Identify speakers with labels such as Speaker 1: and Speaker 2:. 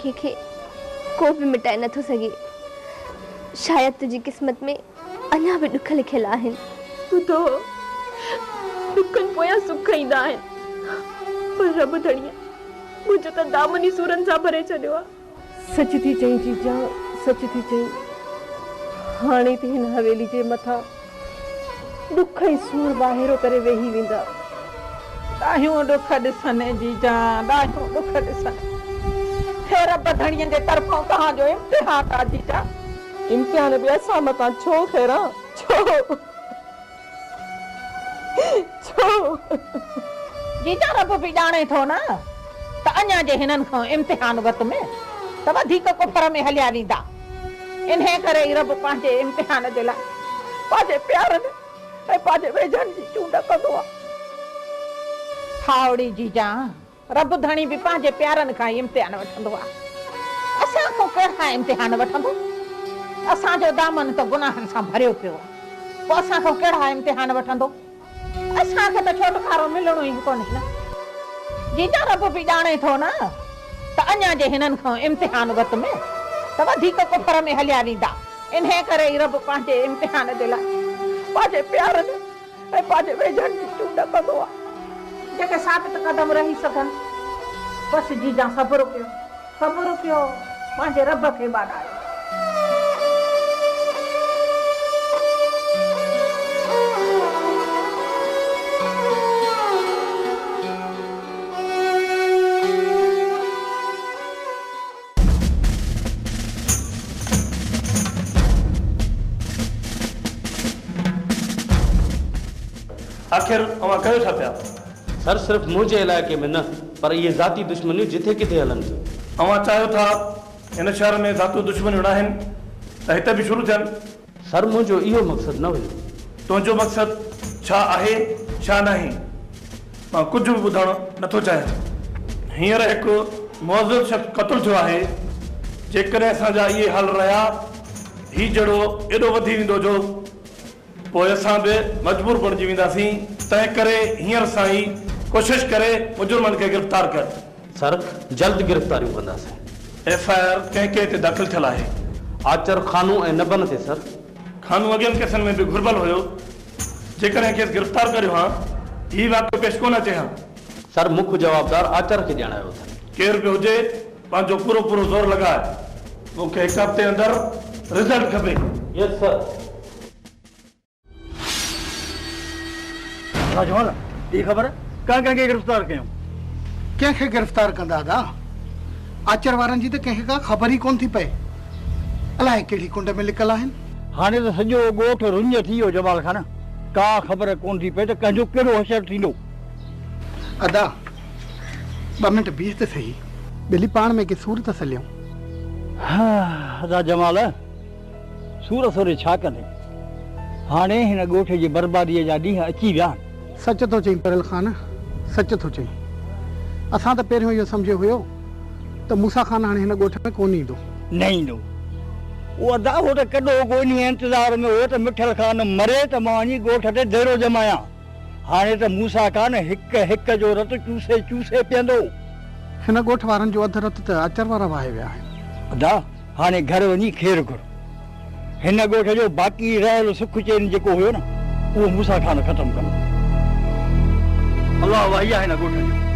Speaker 1: واقعي کي ڪو به مٽائي نٿو سگهي. شايد تنهنجي قسمت ۾ اڃا به ڏک لکيل آهن.
Speaker 2: ٻڌو، ڏکن پويان سک ايندا آهن، پر رب ڌڻيء منهنجو ته دامن ئي سورن سان ڀري ڇڏيو آهي.
Speaker 3: سچ ٿي چئين جيجا، سچ ٿي چئين. هاڻي ته هن حويلي جي مٿان ڏک ۽ سور واهيرو ڪري ويهي ويندا.
Speaker 4: ڏاهيون ڏک ڏسن جيجا، ڏاهيون ڏک ڏسن. هي رب ڌڻيء جي طرفان توهان جو امتحان آ جيجا.
Speaker 3: امتحان به اسان متان ڇو خيران، ڇو؟ ڇو؟
Speaker 4: جيجا رب به ڄاڻي ٿو نه ته اڃا جي هنن کان امتحان ورتم ته وڌيڪ ڪفر ۾ هليا ويندا. انهيء ڪري ئي رب پنهنجي امتحان جي لاء پنهنجي پيارن ۽ پنهنجي ويجهن جي چونڊ ڪندو آهي. هائوڙي جيجا! رب ڌڻي به پنهنجي پيارن کان ئي امتحان وٺندو آهي. اسان کان ڪهڙا امتحان وٺندو؟ اسان جو دامن ته گناهن سان ڀريو پيو آهي، پوء اسان کان ڪهڙا امتحان وٺندو؟ اسان کي ته ڇوٽڪارو ملڻو ئي ڪونهي نه. جيجا رب به ڄاڻي ٿو نه ته اڃا جي هنن کان امتحان ورتم ته وڌيڪ ڪفر ۾ هليا ويندا. انهيء ڪري ئي رب پنهنجي امتحان جي لاء پنهنجي پيارن ۽ پنهنجي ويجهن جي چونڊ ڪندو آهي. جيڪي ثابت قدم رهي سگهن. بس جيجان صبر ڪيو، صبر ڪيو، پنهنجي رب کي ٻاڏايو.
Speaker 5: آخر اوهان ڪيو ڇا پيا؟
Speaker 6: سر صرف منهنجي علائقي ۾ نه پر اهي ذاتي دشمنيون جٿي ڪٿي هلن ٿيون.
Speaker 5: اوهان چاهيو ٿا هن شهر ۾ ذاتيون دشمنيون ناهن ته هتي به شروع ٿين؟
Speaker 6: سر منهنجو اهو مقصد نه هيو.
Speaker 5: تنهنجو مقصد ڇا آهي ڇا ناهي مان ڪجهه به ٻڌڻ نه ٿو چاهيان. هينئر هڪ معزز شخص قتل ٿيو آهي، جيڪڏهن اسان جا اهي حال رهيا هي جهيڙو ايڏو وڌي ويندو جو پوء اسان به مجبور بڻجي وينداسين، تنهن ڪري هينئر سان ئي ڪوشش ڪري مجرمن کي گرفتار ڪر.
Speaker 6: سر جلد گرفتاريون ڪنداسين.
Speaker 5: ايف I R ڪنهن ڪنهن تي داخل ٿيل آهي؟
Speaker 6: آچر، خانو ۽ نبن تي سر.
Speaker 5: خانو اڳين ڪيسن ۾ به گهربل هيو، جيڪڏهن کيس گرفتار ڪريو هان، هي واقعو پيش ڪونه اچي هان.
Speaker 6: سر مک جوابدار آچر کي ڄاڻايو اٿن.
Speaker 5: ڪير به هجي پنهنجو پورو پورو زور لڳاء، مون کي هڪ هفتي اندر رزلٽ کپي.
Speaker 6: Yes sir.
Speaker 7: راجوال، ڏي خبر، ڪنهن ڪنهن کي گرفتار ڪيائون؟
Speaker 8: ڪنهن کي گرفتار ڪندا ادا؟ آچر وارن جي ته ڪنهن کي ڪا خبر ئي ڪونه ٿي پئي. الائي ڪهڙي ڪنڊ ۾ لڪل آهن.
Speaker 7: هاڻي ته سڄو ڳوٺ رڃ ٿي ويو جمال خان، ڪا خبر ڪونه ٿي پئي ته ڪنهن جو ڪهڙو حشر ٿيندو.
Speaker 8: ادا، ٻه منٽ بيهه ته سهي. ٻيلي پاڻ ۾ ڪي سور ته سليون.
Speaker 7: ادا جمال، سور سوري ڇا ڪندين؟ هاڻي هن ڳوٺ جي برباديء جا ڏينهن اچي ويا آهن.
Speaker 8: سچ ٿو چئين پريل خان، سچ ٿو چئين. اسان ته پهريون اهو سمجهيو هيو ته موسيٰ خان هاڻي هن ڳوٺ ۾ ڪونه ايندو.
Speaker 7: نه ايندو. او ادا، هو ته ڪڏهوڪو انهيء انتظار ۾ هيو ته مٺل خان مري ته مان وڃي ڳوٺ تي ديرو ڄمايان. هاڻي ته موسيٰ خان هڪ هڪ جو رت چوسي چوسي پيئندو.
Speaker 8: هن ڳوٺ وارن جو اڌ رت ته آچر وارا وهائي ويا آهن.
Speaker 7: ادا، هاڻي گهر وڃي خير گهر. هن ڳوٺ جو باقي رهيل سک چين جيڪو هيو نه، اهو موسيٰ خان ختم ڪندو. الله واهي آهي هن ڳوٺ جو.